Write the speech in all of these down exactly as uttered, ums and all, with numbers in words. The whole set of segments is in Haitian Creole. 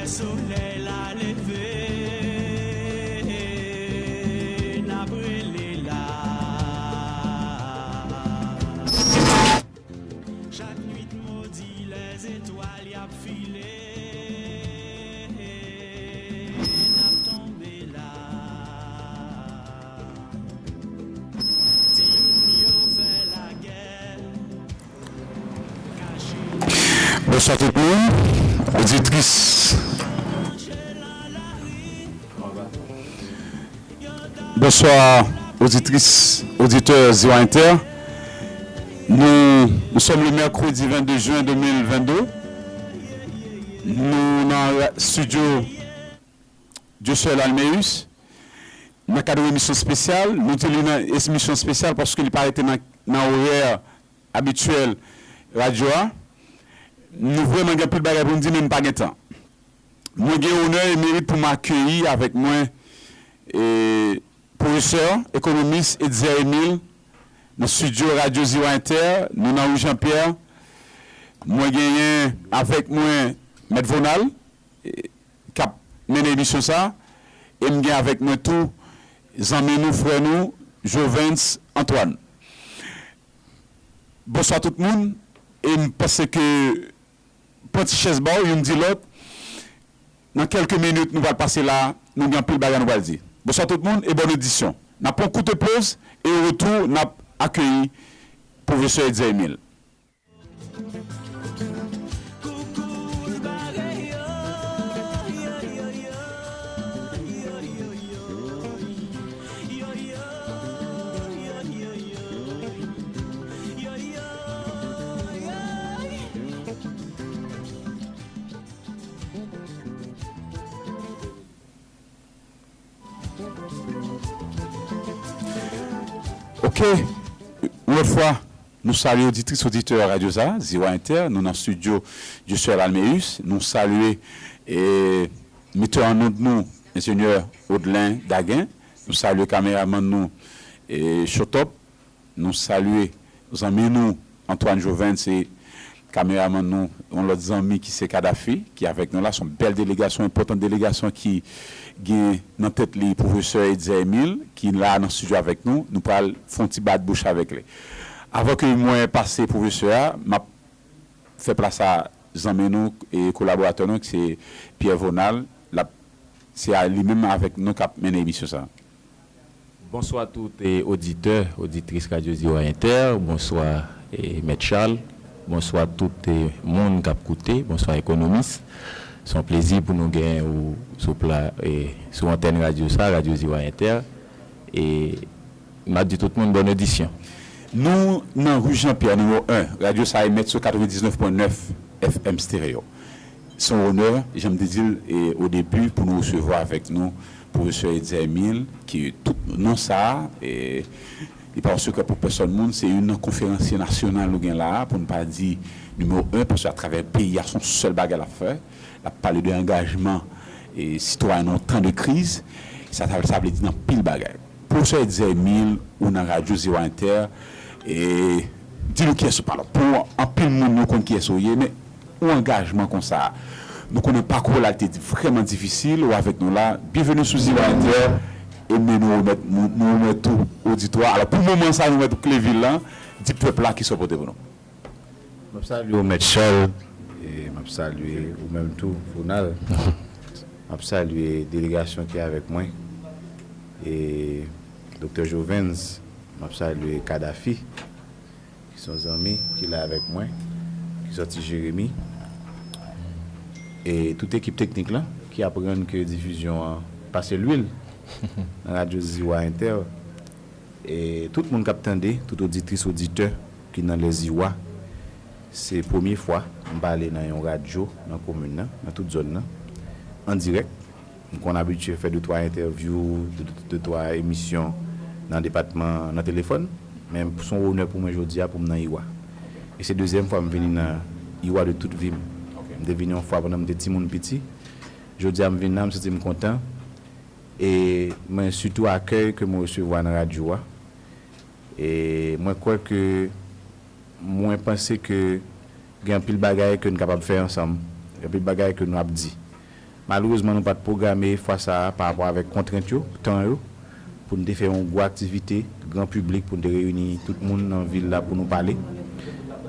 Solèy la leve, n ap rele la. Chak nwit modi, lèzetwal y ap file, n ap tonbe la. Timoun yo fè lagè. Bonswa tout moun, oditris. Bonswa, oditris, oditè Ziwa Entè. Nou, nous sommes le mercredi vingt-deux juin deux mille vingt-deux. Nou nan studio Dieuseul Alméus. Nan kad yon emisyon espesyal, nou di li nan emisyon espesyal paske li pa rete nan, nan orè abityèl radyo a. Nou vrèman gen anpil bagay pou n di, men n pa gen tan. Mwen gen onè e merit pou m akeyi avèk mwen, e, pwofesè, ekonomis Etzer Emile nan estidyo Radyo Ziwa Entè, nou nan ri Jan Pyè. Mwen genyen avèk mwen Mèt Vonal, e, k ap mennen emisyon sa, e m gen avèk mwen tou zanmi nou, frè nou, Jovens Antoine. Bonswa tout moun, e m panse ke pran ti chèz ba w, youn di lòt, nan kèlke minit nou pral pase la, nou gen anpil bagay nou pral di. Bonswa tout moun e bòn odisyon. N ap pran kout poz e o retou n ap akeyi pwofesè Etzer Emile. Ok, yon lòt fwa, nou salye oditris, oditè radyo sa, Ziwa Entè, nou nan estidyo Dieuseul Alméus, nou salye, e, metè an ond nou, enjenyè Odlin Dagen, nou salye kameramann nou, e, Chotop, nou salye zanmi nou, Antoine Jovens, e kameramann nou, yon lòt zanmi ki se Kadafi, ki avèk nou la. Se yon bèl delegasyon, enpòtan delegasyon ki gen nan tèt li pwofesè Etzer Emile, ki la nan estidyo avèk nou. Nou pral fè yon ti bat bouch avèk li. Avan ke mwen pase pwofesè a, m ap fè plas a zanmi nou e kolaboratè nou, ki se Pierre Vonal. L ap, se a li menm avèk nou k ap mennen emisyon sa. Bonswa tout, e, oditè, oditris Radyo Ziwa Entè. Bonswa, e, Mèt Charles. Bonswa tout, e, moun k ap koute. Bonswa ekonomis. Se yon plezi pou nou gen ou sou pla, e, sou antèn radyo sa, Radyo Ziwa Entè. E m ap di tout moun bòn odisyon. Nou nan ri Jan Pyè, nimewo en. Radyo sa a emèt sou katrevendiznèf pwen nèf F M Stereo. Se yon onè, jan m te di l, e, o debi, pou nou resevwa avèk nou pwofesè Etzer Emile, ki tout non sa a, e, li pa yon sekrè pou pèsòn moun, se youn nan konferansye nasyonal nou gen la a, pou n pa di nimewo en, paske atravè peyi a, se yon sèl bagay l ap fè. L ap pale de angajman, e, sitwayen nan yon tan de kriz. Sa, sa, sa vle di nan pil bagay. Pwofesè Etzer Emile, ou nan Radyo Ziwa Entè, e, di nou kiyès ou pale. Pou anpil moun, yo konn kiyès ou ye, men yon angajman konsa, nou konnen pakou w la te vrèman difisil, ou avèk nou la. Byenveni sou Ziwa Entè, e men nou remèt, nou, nou remèt tou oditwa. Alò, pou moman sa, nou remèt ou kle vil lan, di pèp la kisa w pote pou nou. M ap salye w, Mèt Charles, e m ap salye ou menm tou, Fonal. M ap salye delegasyon ki avèk mwen, e Doktè Jovens, m ap salye Kadafi, ki se yon zanmi ki la avèk mwen, ki sòti Jeremi, e tout ekip teknik lan, ki ap rann ke difizyon an pase lwil nan Radyo Ziwa Entè. E tout moun k ap tande, tout oditris, oditè ki nan Lèziwa, se premye fwa m pale nan yon radyo nan komin nan, nan tout zòn nan, an dirèk. M konn abitye fè de twa entèvyou, de, de, de twa emisyon nan depatman, nan telefòn, men se yon onè pou mwen jodi a pou m nan Iwa. E se dezyèm fwa m vini nan Iwa de tout vi m. Ok. M te vini yon fwa pandan m te timoun piti. Jodi a m vin la, m santi m kontan. E mwen sitou akèy ke mwen resevwa nan radyo a. E mwen kwè ke, mwen panse ke gen anpil bagay ke n kapab fè ansanm, gen anpil bagay ke nou ap di. Malerezman, nou pa t pwograme fwa sa a pa rapò avèk kontrent yo, tan yo, pou n te fè yon gwo aktivite, gran piblik, pou n te reyini tout moun nan vil la pou nou pale.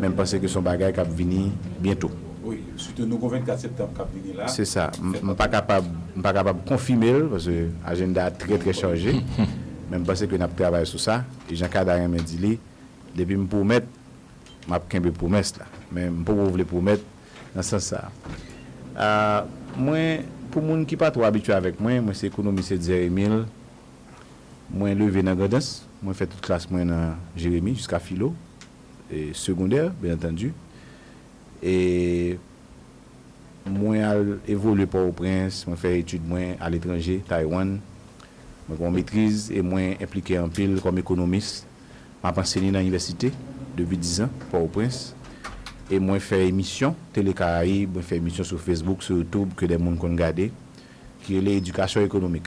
Men m panse ke se yon bagay k ap vini byento. Wi, sitou nou gon vennkat septanm k ap vini la. Se sa. M, m pa kapab, m pa kapab konfime l, paske ajanda a trè, trè chaje. Men m panse ke n ap travay sou sa. E jan Kada renmen di li, depi m pwomèt, m ap kenbe pwomès la. Men m poko vle pwomèt nan sans sa a. Ah, mwen, pou moun ki pa twò abitye avèk mwen, mwen se ekonomis Etzer Emile. Mwen leve nan Grandans. Mwen fè tout klas mwen nan Jeremi jiska filo, e segondè, byen antandi. E mwen al evolye Pòtoprens, mwen fè etid mwen aletranje, Taiwan. Mwen gen yon metriz e mwen enplike anpil kòm ekonomis. M ap anseye nan inivèsite depi diz an, Pòtoprens. E mwen fè emisyon Tele Karayib, mwen fè emisyon sou Facebook, sou YouTube, ke de moun konn gade, ki rele Edikasyon Ekonomik.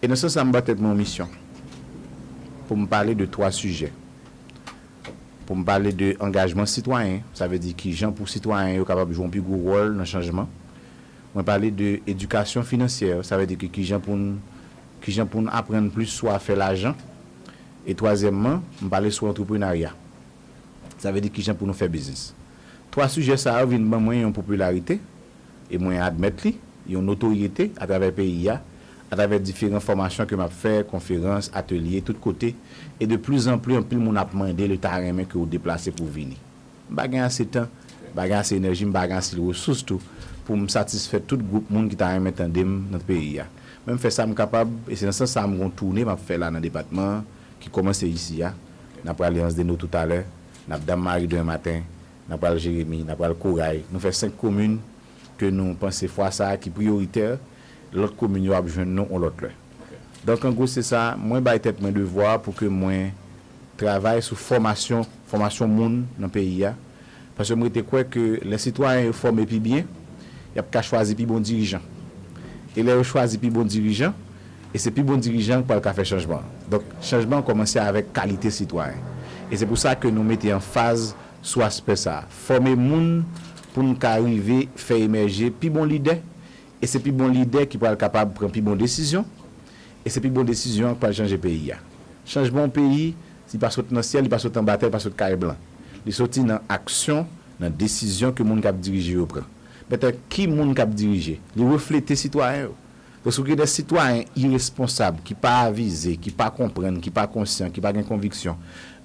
E nan sans sa, m ba tèt mwen yon misyon pou m pale de twa sijè. Pou m pale de angajman sitwayen, sa vle di kijan pou sitwayen yo kapab jwe yon pi gwo wòl nan chanjman. Mwen pale de edikasyon finansyè, sa vle di ki kijan pou n, kijan pou n aprann plis sou afè lajan. E twazyèmman, m pale sou antreprenarya. Sa vle di kijan pou nou fè biznis. Twa sijè sa yo vin ban mwen yon popilarite, e mwen admèt li, yon notoryete atravè peyi a, atravè diferan fòmasyon ke m ap fè, konferans, atelye, tout kote, e de plizanpli, anpil moun ap mande l, yo ta renmen ke w deplase pou w vini. M pa gen ase tan, m pa gen ase enèji, m pa gen ase resous tou, pou m satisfè tout gwoup moun ki ta renmen tande m nan peyi a. Men m fè sa m kapab, e se nan sans sa a m gon toune m ap fè la nan depatman an, ki kòmanse isi a. N ap prale Anse des Nôtres toutalè, n ap Dam Mari demen maten, n ap pral Jeremi, n ap pral Koray. Nou fè senk komin ke nou panse fwa sa a ki priyoritè, lòt komin yo ap jwenn nou yon lòt lè. Donk, an gwo, se sa, mwen bay tèt mwen devwa pou ke mwen travay sou fòmasyon, fòmasyon moun nan peyi a. Paske mwen rete kwè ke lè sitwayen yo fòme pi byen, y ap ka chwazi pi bon dirijan. E lè yo chwazi pi bon dirijan, e se pi bon dirijan an k pral ka fè chanjman an. Donk, chanjman an kòmanse avèk kalite sitwayen. E se pou sa ke nou mete anfaz sou aspè sa a. Fòme moun pou n ka rive fè emèje pi bon lidè, e se pi bon lidè ki pral kapab pran pi bon desizyon, e se pi bon desizyon an k pral chanje peyi a. Chanjman yon peyi, li pa sot nan syèl, li pa sot anba tè, li pa sot kay blan. Li soti nan aksyon, nan desizyon ke moun k ap dirije yo pran. Mentnan, ki moun k ap dirije? Li reflete sitwayen yo. Paske w gen de sitwayen iresponsab, ki pa avize, ki pa konprann, ki pa konsyan, ki pa gen konviksyon.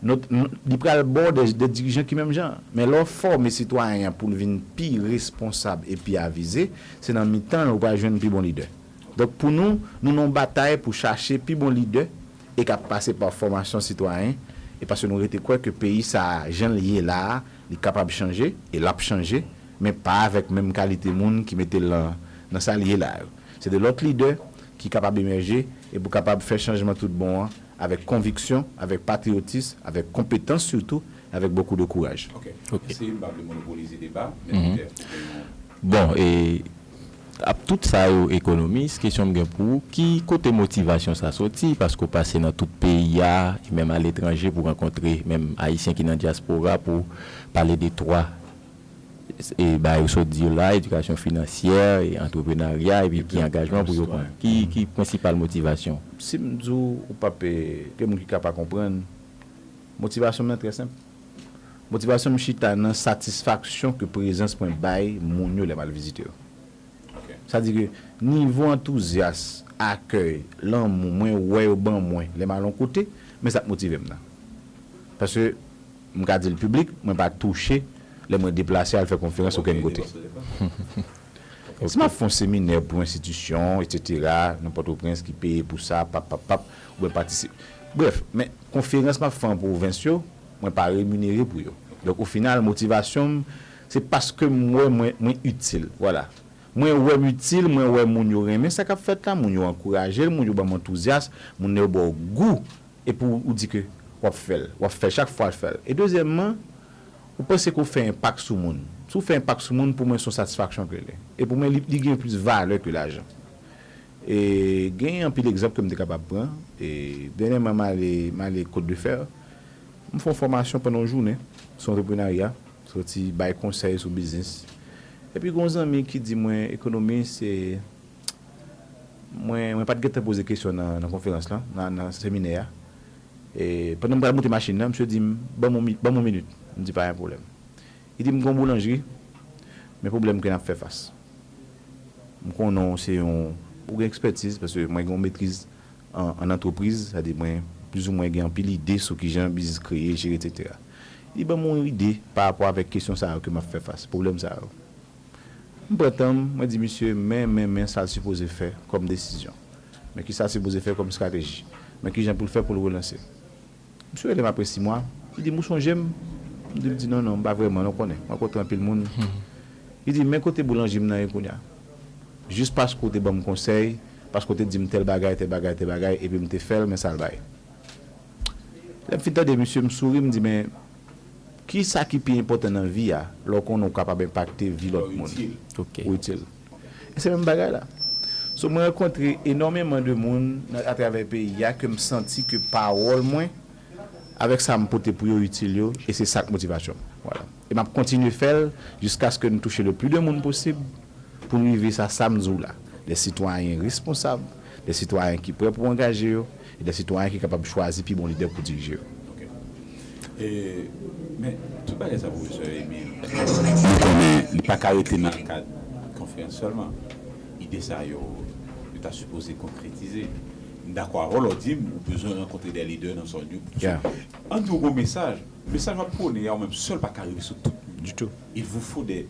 Not, n, li pral ba w de, de dirijan ki menm jan. Men lè w fòme sitwayen an pou l vin pi responsab e pi avize, se nan mitan l ou pral jwenn pi bon lidè. Donk, pou nou, nou nan yon batay pou chache pi bon lidè e k ap pase pa fòmasyon sitwayen, e paske nou rete kwè ke peyi sa a, jan l ye la a, li kapab chanje, e l ap chanje, men pa avèk menm kalite moun ki mete l nan, nan sa l ye la yo. Se de lòt lidè ki kapab emèje e pou kapab fè chanjman tout bon an avèk konviksyon, avèk patriyotis, avèk konpetans sitou, avèk bokou de kouraj. Ok. Ok. Mèsi, m pa vle monopolize deba, men Mhm. Peter, ou gen yon Bon, e ap tout sa yo ekonomis, kesyon m gen pou ou, ki kote motivasyon sa soti? Paske w pase nan tout peyi a, e menm aletranje pou rankontre menm Ayisyen ki nan dyaspora pou pale de twa, e bagay ou sot di yo la, edikasyon finansyè, e antreprenarya, epi ki angajman pou yo pran. Ki, ki prensipal motivasyon? Si m di w, ou p ap, e, gen moun ki ka pa konprann, motivasyon m nan trè senp. Motivasyon m chita nan satisfaksyon ke prezans mwen bay moun yo lè m al vizite yo. Ok. Sa di ke nivo antouzyas, akèy, lanmou mwen wè yo ban mwen lè m al yon kote, men sa k motive m nan. Paske, m ka di l piblik, mwen pa touche lè mwen deplase al fè konferans okenn kote. Si m ap fè yon seminè pou enstitisyon, etsetera, nan Pòtoprens ki peye pou sa, pap, pap, pap, oubyen patisipe. Brèf, men konferans m ap fè an pwovens yo, mwen pa reminere pou yo. Donk, o final, motivasyon m, se paske m wè mwen, mwen itil. Vwala. Mwen wè m itil, mwen wè moun yo renmen sa k ap fèt la, moun yo ankouraje l, moun yo ban m antouzyas, moun yo ba w gou, epi w, ou di ke w ap fè l, w ap fè l chak fwa w fè l. E dezyèmman, ou panse ke w fè enpak sou moun. Si w fè enpak sou moun, pou mwen, se yon satisfaksyon ke l ye. E pou mwen, li, li gen plis valè ke lajan. E gen anpil egzanp ke m te kapab pran. E dènyèman, m ale, m ale Côte de Fer. M fè yon fòmasyon pandan yon jounen sou antreprenarya, soti bay konsèy sou biznis. Epi gen yon zanmi ki di mwen, ekonomi, se, mwen, mwen pa t gentan poze kesyon nan, nan konferans lan, nan, nan seminè a. E pandan m pral monte machin nan, misye di m, "Ban m yon mi- ban m yon minit." M di, "Pa gen pwoblèm." Li di m, "Gen yon boulanjri, men pwoblèm ke n ap fè fas. M konnen w se yon, ou gen ekspètiz, paske mwen gen yon metriz an, an antrepriz, sa di mwen plizoumwen gen anpil ide sou kijan biznis kreye, jere, etsetera." Li ban m yon ide pa rapò avèk kesyon sa yo ke m ap fè fas, pwoblèm sa yo. M pran tan m, mwen di misye, men, men, men sa l sipoze fè kòm desizyon. Men ki sa l sipoze fè kòm estrateji. Men kijan pou l fè pou l relanse. Misye rele m apre sis mwa, li di m, "Ou sonje m?" M di, m di, "Non, non, m pa vrèman, non, konnen. M rankontre anpil moun." Li di, "Men kote boulanjri m nan ye kounye a. Jis paske w te ban m konsèy, paske w te di m tèl bagay, tèl bagay, tèl bagay, epi m te fè l, men sa l bay." Lè m fin tande misye, m souri, m di, "Men, ki sa ki pi enpòtan nan vi a, lè w konnen w kapab enpakte vi lòt moun? Ou itil. E se menm bagay la. So, mwen rankontre enòmeman de moun nan, atravè peyi a ke m santi ke pawòl mwen, avèk sa m pote pou yo itil yo, e se sa k motivasyon m. Vwala. E m ap kontinye fè l jiskaske n touche le plis de moun posib pou n rive sa, sa m di w la. Des citoyens responsables, des citoyens ki prè pou angaje yo, e des citoyens ki kapab chwazi pi bon lidè pou dirije yo. Ok. E, men, tout bagay sa, Pwofesè Emile, nou konnen li pa ka rete nan kad konferans sèlman. Ide sa yo, yo ta sipoze konkretize. M dakò avè w lè w di m ou bezwen rankontre de lidè nan zòn yo. An di w gon mesaj, mesaj w ap pwone a ou menm sèl pa ka rive sou tout moun. Ditou. Il vous faut des,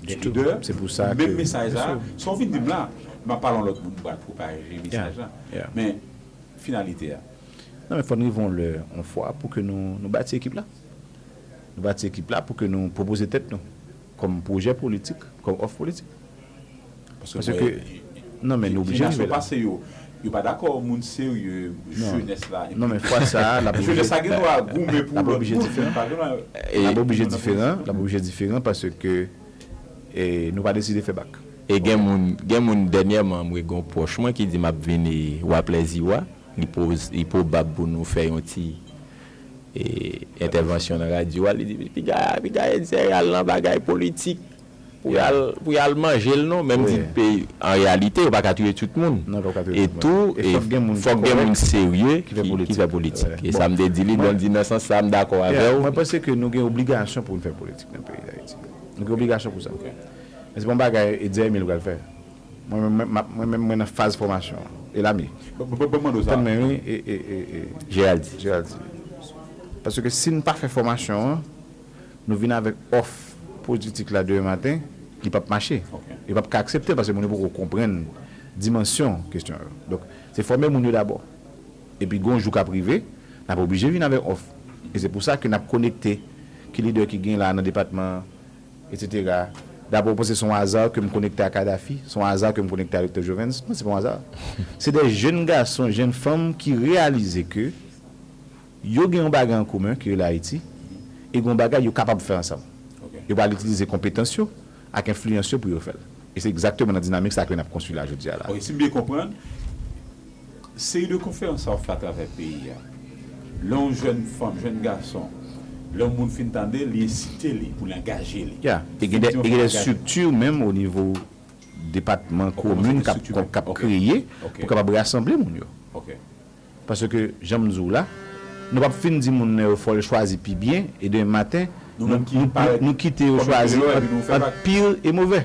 des leaders. Se pou sa ke. Menm mesaj la, sa w vin di m la, m ap pale yon lòt moun m pral pwopaje mesaj la. Men, finalite a. Non, men fò n rive yon lè, yon fwa, pou ke nou, nou bati ekip la. Nou bati ekip la pou ke nou pwopoze tèt nou kòm pwojè politik, kòm òf politik. Paske, non, men nou oblije rive la. Yo pa dakò, moun serye, jenès la. Non, men fwa sa a, l ap oblije. Jenès la gen dwa goumen pou lòt moun, men pa gen dwa. L ap oblije diferan, l ap oblije diferan paske nou pa deside fè bak. E gen moun, gen moun dènyèman, mwen gen yon pwòch mwen ki di m ap vini wa plèzi wa. Li pwoz, li pwobab pou nou fè yon ti entèvansyon nan radyo a, li di piga, piga Etzer al nan bagay politik pou y al, pou y al manje l non, men m di peyi, an reyalite yo pa ka touye tout moun. E tou, fòk gen moun serye ki fè politik. E sa m te di li, donk di nan sans sa m dakò avè w. Mwen panse ke nou gen obligasyon pou n fè politik nan peyi Dayiti. Nou gen obligasyon pou sa. Men se pa yon bagay Etzer Emile pral fè. Mwen menm, mwen menm, mwen nan faz fòmasyon an. E Lame. Tann mwen wi, e, e, e, e. Geraldi. Geraldi. Paske si n pa fè fòmasyon an, nou vin avèk òf politik la demen maten, li p ap mache. Li p ap ka aksepte l paske moun yo poko konprann dimansyon kesyon yo. Donk, se fòme moun yo dabò. Epi gon jou k ap rive, n ap oblije vin avèk òf. E se pou sa ke n ap konekte ki lidè ki gen la nan depatman an, etsetera. Dabò, ou panse se yon aza ke m konekte a Kadhafi? Se yon aza ke m konekte a Doktè Jovens? Non, se pa yon aza. Se de jenn gason, jenn fanm ki reyalize ke yo gen yon bagay an komen ki rele Ayiti, e gen yon bagay yo kapab fè ansanm. Yo pral itilize konpetans yo ak enfliyans yo pou yo fè l. E se egzakteman nan dinamik sa ke n ap konstwi la jodi a la. Ok, si m byen konprann, seri de konferans sa w fè atravè peyi a, lè yon jèn fanm, jèn gason, lè yon moun fin tande l, li ensite li pou l angaje li. Ya, e gen de, e gen de estrikti menm o nivo depatman, komin k ap, k ap kreye pou kapab rasanble moun yo. Paske, jan m di w la, nou p ap fin di moun nan yo fò l chwazi pi byen, e demen maten, nou, nou, nou kite yo chwazi ant, ant pir e movè.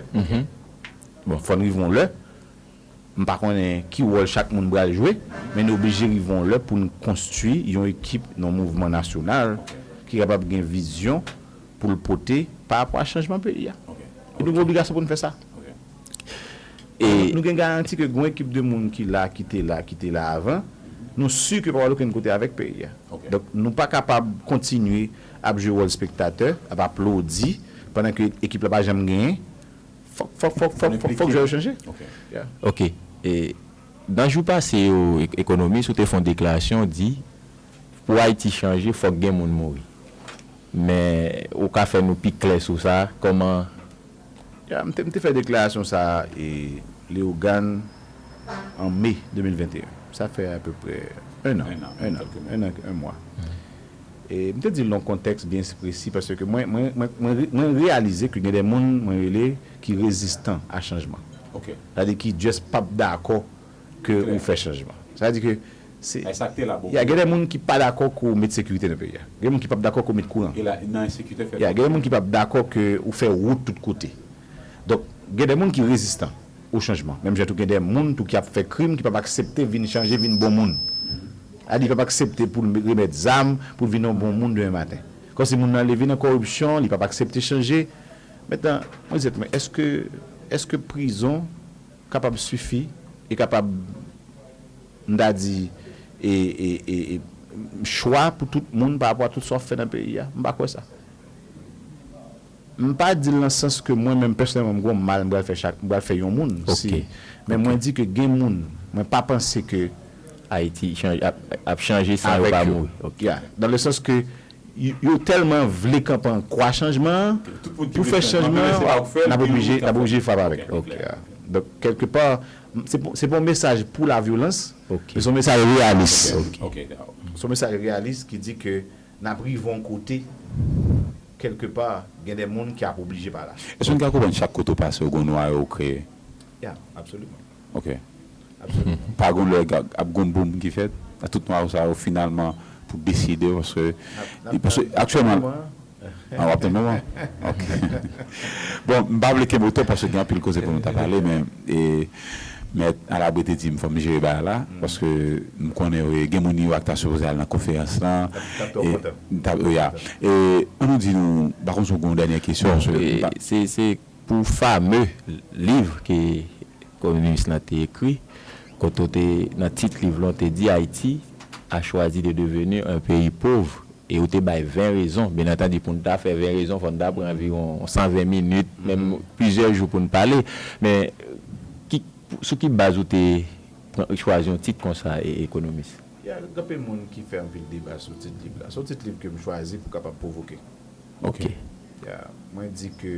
Bon, fò n rive yon lè, m pa konnen ki wòl chak moun pral jwe, men nou oblije rive yon lè pou n konstwi yon ekip nan yon mouvman nasyonal ki kapab gen vizyon pou l pote pa rapò a chanjman peyi a. E nou gen obligasyon pou n fè sa. E nou gen garanti ke gen yon ekip de moun ki la, ki te la, ki te la avan, nou si ke pa pral okenn kote avèk peyi a. Donk, nou pa kapab kontinye ap jwe wòl espektatè, ap aplodi, pandan ke ekip la pa janm genyen. Fòk, fòk, fòk, fòk, fòk, fòk jwè yo chanje. Ok. E, nan jou pase yo, ek-, ekonomis, ou te fè yon deklarasyon, w di, pou Ayiti chanje, fòk gen moun mouri. Men, ou ka fè nou pi klè sou sa, kòman? Ya, m te, m te fè deklarasyon sa a, e, Leyogàn, an me de mil venteyen. Sa fè apeprè en an, en an, en an, en mwa. E m te di l nan yon kontèks byen presi, paske mwen, mwen, mwen, mwen re-, mwen reyalize ke gen de moun mwen rele ki rezistan a chanjman. Ok. Sa vle di ki just p ap dakò ke ou fè chanjman. Sa vle di ke se Ay sa k te la bon. Ya, gen de moun ki pa dakò ke w met sekirite nan peyi a. Gen moun ki p ap dakò ke w met kouran. E la nan ensekirite fè. Ya, gen de moun ki p ap dakò ke ou fè wout tout kote. Donk, gen de moun ki rezistan o chanjman. Menm jan tou gen de moun tou ki ap fè krim ki p ap aksepte vin chanje, vin bon moun. Sa vle di li p ap aksepte pou l remèt zam, pou l vin yon bon moun demen maten. Kòmsi moun nan leve nan kòripsyon, li p ap aksepte chanje. Mentnan, mwen di tèt mwen, èske, èske prizon kapab sifi e kapab, m ta di, e, e, e, e, chwa pou tout moun pa rapò a tout sa w ap fè nan peyi a? M pa kwè sa. M pa di l nan sans ke mwen menm pèsonèlman m gon mal m pral fè chak m pral fè yon moun. Si, men mwen di ke gen moun, mwen pa panse ke Ayiti chanj- ap, ap chanje san yo avèk pa yo. mouri. Ok. Ya. Dans le sens ke yo, yo tèlman vle kanpe an kwa chanjman an, pou fè chanjman an, n ap oblije n ap oblije frape avèk yo. Ok. Ya. Donk, kèlke pa, se pa se pa yon mesaj pou la vyolans, Ok. men se yon mesaj reyalis. Ok. Se yon mesaj reyalis ki di ke n ap rive yon kote, kèlke pa, gen de moun ki ap oblije pa la. Èske nou ka konprann chak kote w pase w gon nwa yo kreye? Ya, absoliman. Ok. Absoliman. Pa gon lè ap gon boum ki fèt, a tout nwa yo sa yo finalman pou deside paske N ap- n ap- paske n ap- aktyèlman moman, Ah, w ap tann moman? Ok. Bon, m pa vle kenbe w twòp paske gen anpil koze pou nou ta pale, men e, mèt Alabre te di m fò m jere bagay la, paske m konnen yo gen moun yo ak ta sipoze al nan konferans lan. T ap twò kontan. M t ap, ya. E, an nou di nou, pa konn si w gen yon dènyè kesyon. Paske m pa- Se se pou fame liv ke ekonomis lan te ekri, kote w te nan tit liv lan te di Haïti a choisi de devenir un pays pauvre. E ou te bay ven rezon. Byen antandi, pou n ta fè ven rezon, fò n ta pran anviwon san ven minit, menm plizyè jou pou n pale. Men ki, sou ki baz ou te pran, chwazi yon tit konsa, e, ekonomis? Ya, gen anpil moun ki fè anpil deba sou tit liv la. Se yon tit liv ke m chwazi pou kapab pwovoke. Ok. Ya, mwen di ke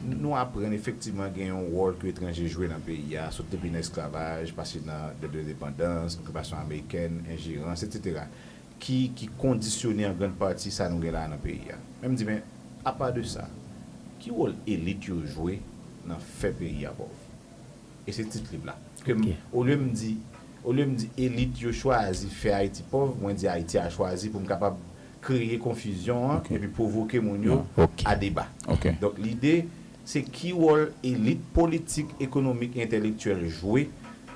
nou aprann efektivman gen yon wòl ke etranje jwe nan peyi a, sot depi nan esklavaj, pase nan de lendepandans, okipasyon amerikèn, enjerans, etsetera, ki, ki kondisyone an grann pati sa nou gen la nan peyi a. Men m di, men, apa de sa, ki wòl elit yo jwe nan fè peyi a pòv? E se tit liv la. Ke m, Ok. Olye m di, olye m di elit yo chwazi fè Ayiti pòv, mwen di Ayiti a chwazi pou m kapab kreye konfizyon an Ok. epi pwovoke moun yo Ok. a deba. Ok. Donk lide se ki wòl elit politik, ekonomik e entèlektyèl jwe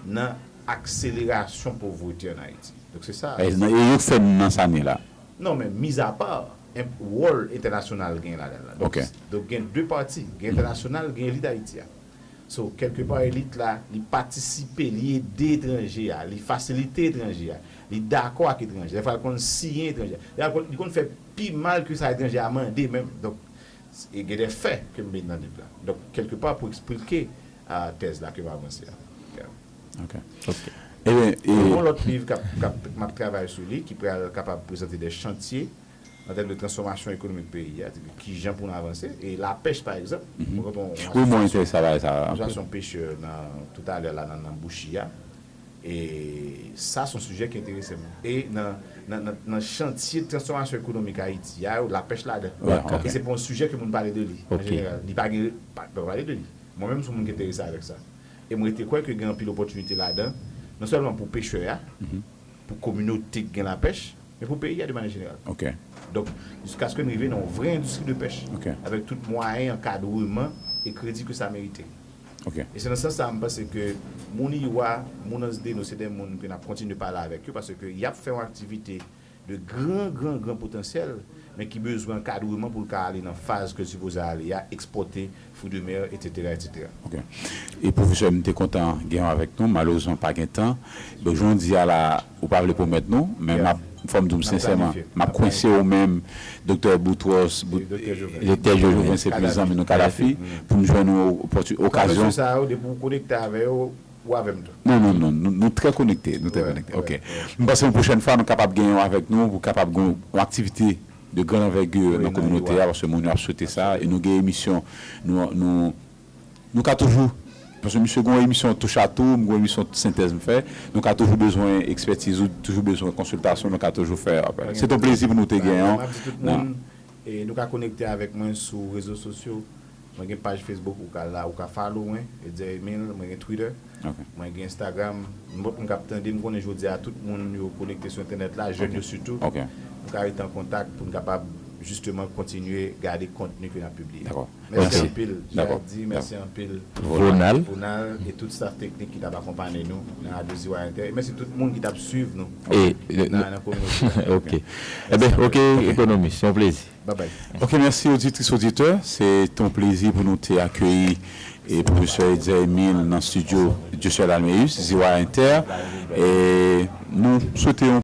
nan akselerasyon povrete an Ayiti. Donk se sa. E nan- e yo k fè n nan sa n ye la. Non, men mizapa wòl entènasyonal gen ladan l la. Donk, Ok. Donk gen de pati, gen entènasyonal, gen elit Ayiti a. So, kèlke pa elit la, li patisipe, li ede etranje a, li fasilite etranje a, li dakò ak etranje. Dèfwa l konn siyen etranje a. Dèfwa l konn, li konn fè pi mal ke sa etranje a mande menm. Donk, e gen de fè ke m met nan liv la. Donk, kèlke pa pou eksplike a tèz la ke m avanse a. Ok. Ebyen, e, Yon lòt liv k ap, k ap, m ap travay sou li, ki pral kapab prezante de chantye an tèm de transfòmasyon ekonomik peyi a, kijan pou n avanse. E lapèch, pa egzanp, mwen konn yon wi, mwen enterese avèk sa. Yon asosiyasyon pechè nan, toutalè la, nan, nan Bouchi a. E sa se yon sijè ki enterese m. E nan, nan, nan, nan chantye transfòmasyon ekonomik Ayiti a, lapèch ladan. Dakò. E se pa yon sijè ke moun pale de li, an Ok. jeneral. Li pa gen, pa, pa pale de li. Mwen menm, se yon moun ki enterese avèk sa. E mwen rete kwè ke gen anpil opòtinite ladan, non sèlman pou pechè a, pou kominote ki gen lapèch, men pou peyi a de manyè jeneral. Ok. Donk, jiskaske n rive nan yon vrè endistri de pèch, Ok. avèk tout mwayen ankadreman e kredi ke sa merite. Ok. E se nan sans sa a, m panse ke moun I W A, moun Anse des Naux, se de moun ke n ap kontinye pale avèk yo, paske y ap fè yon aktivite de gran, gran, gran potansyèl, men ki bezwen ankadreman pou l ka ale nan faz ke l sipoze ale a, ekspòte, fruits de mer, etsetera, etsetera. Ok. E pwofesè, m te kontan gen w avèk nou. Malerezman, pa gen tan. Donk, jan w di a la, ou pa vle pwomèt nou, men Yeah. m ap, fò m di w N ap sensèman, planifye. m ap kwense w menm, Doktè Boutros, Bout- Doktè Jovenel. Doktè Jovenel, se pli Kadhafi. zanmi nou, Kadhafi, pou m jwenn yon opòti- okazyon. Sa yo, depi w konekte avè yo, ou avè m tou. Non, non, non, nou, nou trè konekte, nou trè Wè, konekte. wè, Ok. wè. M panse yon pwochèn fwa, nou kapab gen yon avèk nou, pou kapab gen yon aktivite de gran anvègiri Wi, nan nan kominote I W A. a, paske moun yo ap swete sa, e nou gen emisyon, nou, nou, nou ka toujou, paske misye gen yon emisyon touch a tou, m gen yon emisyon sentèz m fè, nou ka toujou bezwen ekspètiz ou, toujou bezwen konsiltasyon, nou ka toujou fè apèl. Se yon plezi pou nou te gen yon. M ap di tout moun, e nou ka konekte avèk mwen sou rezo sosyo, Mwen gen paj Facebook, ou ka la, ou ka follow mwen, Etzer Emile, mwen gen Twitter, Ok. Mwen gen Instagram. Nenpòt moun k ap tande m, konnen jodi a tout moun yo konekte sou entènèt la, jèn yo sitou. Ok. Nou ka rete an kontak pou n kapab jisteman kontinye gade kontni ke n ap pibliye. Dakò. Mèsi Mèsi. anpil. Dakò. Jacques, mèsi anpil. Vonal. Vonal e tout staff teknik ki t ap akonpanye nou nan Radio Ziwa Inter. E mèsi tout moun ki t ap swiv nou E, nan, nan kominote. Ok. Eben, ok, Ekonomis, se yon plezi. Bye bye. Ok, mèsi oditris, oditè. Se yon plezi pou nou te akeyi e pwofesè Etzer Emile nan studio Dieuseul Alméus, Ziwa Inter. E nou swete yon